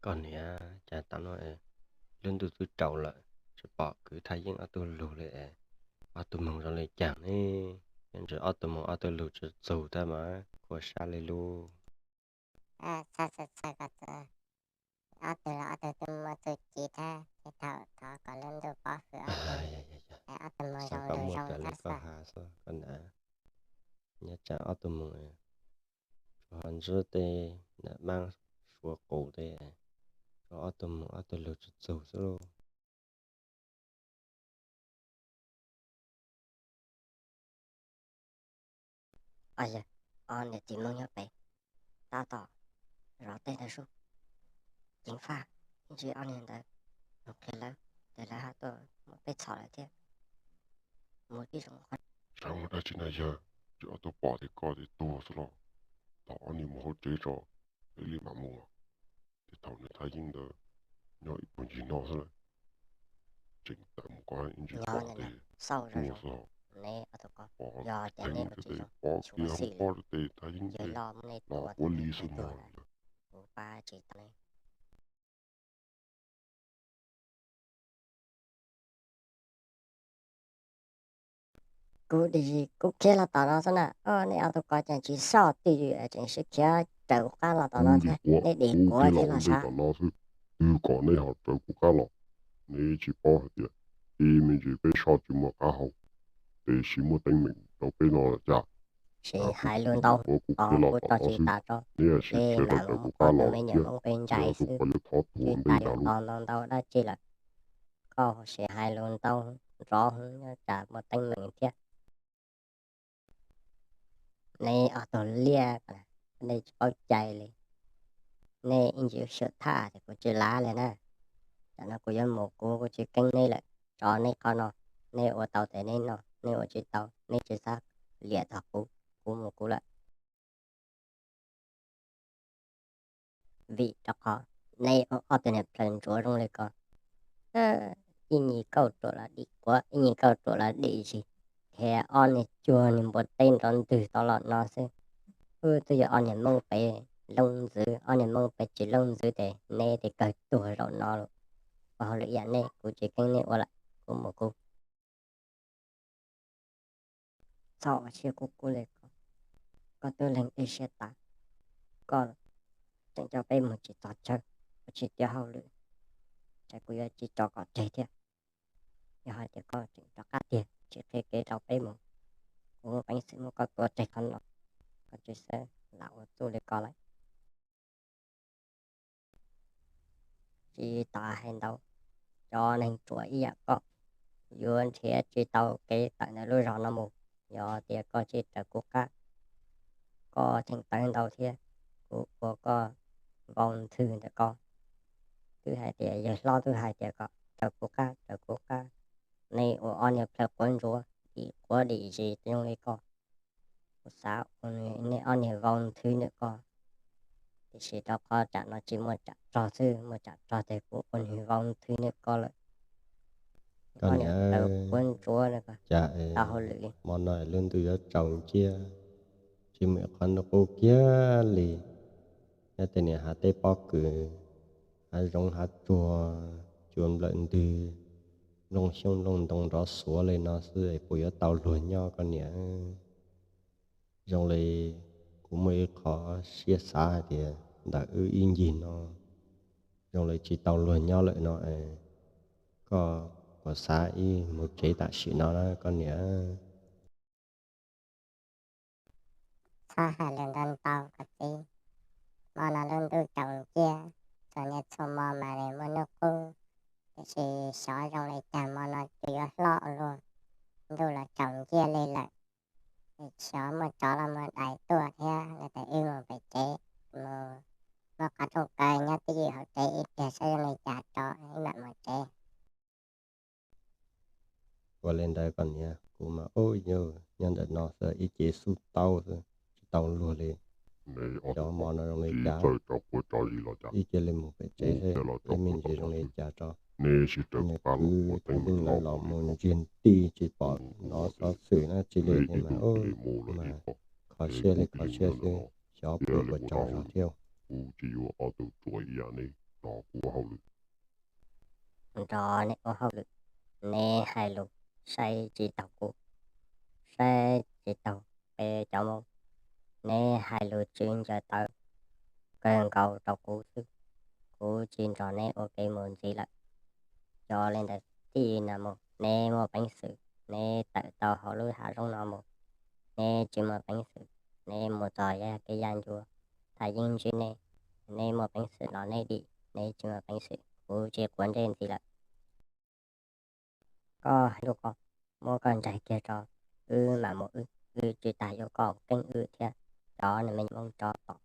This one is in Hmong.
Koj niam, cas tam no lub ntuj twb tsaus lawm, tsis pom kwv Thaj Yeeb ob tug lug li. Ob tug moog zoo li cas ne? Ntshe ob tug moog ob tug lug tsis txug thiab mas, khuv sab li lub. Txhob txhawj txhawj koj txiv, ob tug los ob tug twb muaj txuj ci thiab, ces thaum thov kom lub ntuj pov hwm ob tug, es ob tug moog zoo zoo xwb. Koj has xwb koj niam, nyob tsam ob tug moog tsuas ho ntsib tej nam maab suav qus tej, tsuas ob tug moog ob tug lug tsis txug xwb lauj. Ob yawg, ob niam txiv Hmoob nyob pem tab tom zov tej ntawd sub, ceev faj, ib ntsis ob niag ntawd mus qhia lawv, ces lawv hab tuaj muab peb txhom lawm thiab. Mus tib zoo qhov. Saib mus dab tsi na yawg, ces ob tug pom ces koj ces tuag xwb los. Thaum ob niag mus hauv tsev tso, peb li mam mus. Ces thaum niag Thaj Yeeb ntawd nyob ib puag ncig no xwb lawm, tseem tawm mus koj ib ntsis pom tes tuag xwb. Pom theej tej pob kiag hauv pob rau tes Thaj Yeeb tes los ua li xwb no. Kuv dim kuv khiav los tom no xwb na, nej ob tug ko ces tsis soj twj ywm tseem sib khiav raws kuv qab los tom no thiab, nej dim kuv khiav los sab tom no xwb, twb kom nej ho raws kuv qab los. Nej tsis paub hais tias ib me ntsis peb soj tsis muaj qab hau, tes sis muaj teeb meem rau peb no los cas? Sim hais lus ntau, kuv khiav los tom no xwb, nej sim khiav raws kuv qab los thiab. Yog tus poj yuav thov thuam ntej ntag lauj. Ntau ntau dab tsi lawm, koj sim hais lus ntau nrov heev, nyob tsam muaj teeb meem thiab. Nej ob tug liab, nej tsis paub cai li. Nej ib ntsis xyuam thaj ces kuv tsis lav li na. Tam no kuv yuav mus, kuv kuv tsis keeb nej lawm, tso nej qhov no. Nej ua tau tes nej noj, nej ua tsis tau nej tsis txhob liam txog kuv, kuv mus kuv lawm. Vim rau qhov nej ob tug niag plawv ntsuav zoo li ko, ib nyuag kauj ruam los dim quav, ib nyuag kauj ruam los dim zis, thiab ob niag cuag niag npua teb nrov ntwg tau los no xwb. Wb twb yog ob niag Hmoob pem looj ntxwv, ob niag Hmoob pem tsis looj ntxwv ces neb twb kawg tuag zaum no lawm. Ua hauj lwm yam nej, kuv tsis keeb nej ua lawm, kuv mus kuv. Txhob ua siab kub kub li ko, koj twb leeg dej siab tas, koj tseem coj peb mus tsis txog chaw, ua tsis tiav hauj lwm, ces kuv yuav tsis tso koj tseg thiab. Yog hais tias koj tseem rov qab tiag tsis qhia kev rau peb mus, kuv muaj peev xwm muab koj tua tseg qhov no, koj tsis xav lam ua txuj li ko lawm. Tsis tas hais ntau, cov neeg ruam ib yam koj yuav nrhiav tsis tau kev tawm ntawm lub zos no mus. Yog tias koj tsis raws kuv qab, koj cheem tawv ntau thiab, kuv ua koj vau nthwv ntawm koj. Twb hais tias yawg hlob twb hais tias kom raws kuv qab, raws kuv qab. Nej ua ob niag plawv quav ntsuav, dim quav dim zis zoo li koj, kuv xav ua nej ob niag vau nthwv ntawm koj. Tiam sis rau qhov tsam no tsis muaj tsam rog xwb, muaj tsam rog ces kuv ua niag vau nthwv ntawm koj lawm. Koj niam, tau quav ntsuav, tau hauj lwm li. Hmo no lub ntuj yuav tsaus nciab, tsis muaj qhov ntuj qub kiag li. Nyob tej niag hav teb pob kws, hav zoov hav tsuag, cua nplawm ntws, nplooj xyoob nplooj ntoo nrov xuav li no xwb es puas yuav tau luag nyob koj niam? Zoo li kuv muaj ib qho siab xav hais tias ntawm wb ib ncig no, zoo li tsis tau luag nyob lawm no. Koj puas xav ib mus tsev tam sim no na koj niam? Txhob hais lus ntau ntau koj txiv. Hmo no lub ntuj tsaus nciab, txhua niaj txhua hmo mas li muaj hnub qub, tiam sis xyov zoo li cas hmo no tsuas yuav hlob ua luaj, ntuj los tsaus nciab li lawm. Xyov muaj tsov los muaj dais tuaj thiab, no ces wb mus pem tsev, mus muab qhov rooj kaw nyob twj ywm hauv tsev ib pliag saib zoo li cas tso wb mam mus tsev. Ua li ntawd koj niam, kuv mas ub yug nyob ntawm no xwb ib ce xub taub xwb, tsis tau luag li. Xyov hmo no zoo li cas, ib ce li mus pem tsev xwb, ib me ntsis zoo li cas tso. Nws kwv tus los mus ntsiag nti tsis pom hnov xov xwm dab tsi li mas ub, mas kho siab li kho siab xwb, xyov puas tsaug zog thiab. Kuv tsis yuav ob tug ruam ib yam ne, nrog kuv ua hauj lwm. Nrog neb ua hauj lwm, neb hais lus saib tsis taus kuv, saib tsis taus peb cov Hmoob, neb hais lus tsis ncaws tawv kawg nkaus rau kuv xwb, kuv tsis nrog neb ua ke mus ntxiv lawm. Yog li ntawd txij no mus neb muaj peev xwm, neb tawm tau hauv lub hav zoov no mus, neb tsis muaj peev xwm, neb mus txog yaj kev yaj ncua, thaj yeeb ntsib neb, neb muaj peev xwm los neb dim, neb tsis muaj peev xwm, kuv tsis quav ntsej ntxiv lawm. Koj hais lus ko, muab koj ntsais kiag tso, wb mam mus wb, wb tsis tas yuav koj keeb wb thiab cov me nyuam Hmoob tsov tom.